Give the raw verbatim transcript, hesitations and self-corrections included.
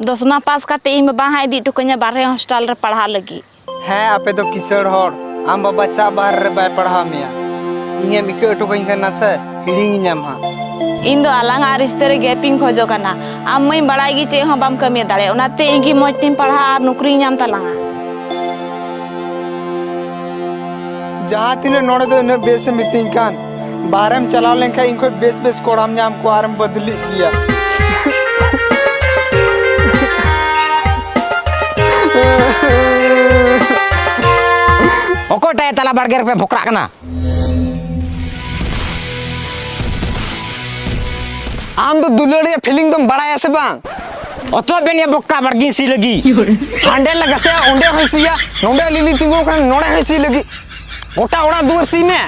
ᱫᱚᱥᱢᱟ ᱯᱟᱥ ᱠᱟᱛᱮ ᱤᱧ ᱵᱟᱵᱟ ᱦᱟᱸᱜ ᱤᱫᱤ ᱦᱚᱴᱚ ᱠᱟᱹᱧᱟ ᱵᱟᱨᱦᱮ ᱦᱚᱥᱴᱮᱞ ᱨᱮ ᱯᱟᱲᱦᱟᱜ ᱞᱟᱹᱜᱤᱫ᱾ ᱦᱮᱸ, ᱟᱯᱮ ᱫᱚ ᱠᱤᱥᱟᱹᱬ ᱦᱚᱲ, ᱟᱢ ᱵᱟᱵᱟ ᱪᱟᱜ ᱵᱟᱦᱨᱮ ᱨᱮ ᱵᱟᱭ ᱯᱟᱲᱦᱟᱣ ᱢᱮᱭᱟ? ᱤᱧᱮᱢ ᱤᱠᱟᱹ ᱦᱚᱴᱚ ᱠᱟᱹᱧ ᱠᱟᱱᱟ ᱥᱮ? ᱦᱤᱲᱤᱧᱤᱧᱟᱢ ᱦᱟᱸᱜ᱾ ᱤᱧ ᱫᱚ ᱟᱞᱟᱝᱟᱜ ᱨᱤᱥᱛᱟᱹ ᱨᱮ ᱜᱮᱯ ᱤᱧ ᱠᱷᱚᱡᱚᱜ ᱠᱟᱱᱟ᱾ ᱟᱢ ᱢᱟᱹᱧ ᱵᱟᱲᱟᱭ ᱜᱮ ᱪᱮᱫ ᱦᱚᱸ ᱵᱟᱢ ᱠᱟᱹᱢᱤ ᱫᱟᱲᱮᱭᱟᱜᱼᱟ, ᱚᱱᱟᱛᱮ ᱤᱧ ᱜᱮ ᱢᱚᱡᱽ ᱛᱤᱧ ᱯᱟᱲᱦᱟᱜᱼᱟ ᱟᱨ ᱱᱚᱠᱨᱤᱧ ᱧᱟᱢ ᱛᱟᱞᱟᱝᱟ᱾ ᱡᱟᱦᱟᱸ ᱛᱤᱱᱟᱹᱜ ᱱᱚᱰᱮ ᱫᱚ ᱩᱱᱟᱹᱜ ᱵᱮᱥ ᱮᱢ ᱢᱤᱛᱟᱹᱧ ᱠᱟᱱ, ᱵᱟᱦᱨᱮᱢ ᱪᱟᱞᱟᱣ ᱞᱮᱱᱠᱷᱟᱱ ᱤᱧ ᱠᱷᱚᱡ ᱵᱮᱥ ᱵᱮᱥ ᱠᱚᱲᱟᱢ ᱧᱟᱢ ᱠᱚᱣᱟ ᱟᱨᱮᱢ ᱵᱚᱫᱞᱤᱜ ᱜᱮᱭᱟ᱾ ᱚᱠᱚᱭᱴᱟᱜ ᱮ ᱛᱟᱞᱟ ᱵᱟᱲᱜᱮ ᱨᱮᱯᱮ ᱵᱷᱚᱠᱲᱟᱜ ᱠᱟᱱᱟ? ᱟᱢ ᱫᱚ ᱫᱩᱞᱟᱹᱲ ᱨᱮᱭᱟᱜ ᱯᱷᱤᱞᱤᱝ ᱫᱚᱢ ᱵᱟᱲᱟᱭᱟ ᱥᱮ ᱵᱟᱝ? ᱚᱛᱚ ᱵᱮᱱ ᱭᱟ ᱵᱚᱠᱠᱟ ᱵᱟᱲᱜᱤ ᱥᱤ ᱞᱟᱹᱜᱤᱫ᱾ ᱦᱟᱸᱰᱮ ᱞᱮ ᱜᱟᱛᱮᱜᱼᱟ, ᱚᱸᱰᱮ ᱦᱚᱸᱭ ᱥᱤᱭᱟ, ᱱᱚᱸᱰᱮ ᱞᱤᱞᱤ ᱛᱤᱸᱜᱩ ᱠᱷᱟᱱ ᱱᱚᱸᱰᱮ ᱦᱚᱸᱭ ᱥᱤ ᱞᱟᱹᱜᱤᱫ᱾ ᱜᱚᱴᱟ ᱚᱲᱟᱜ ᱫᱩᱣᱟᱹᱨ ᱥᱤ ᱢᱮ᱾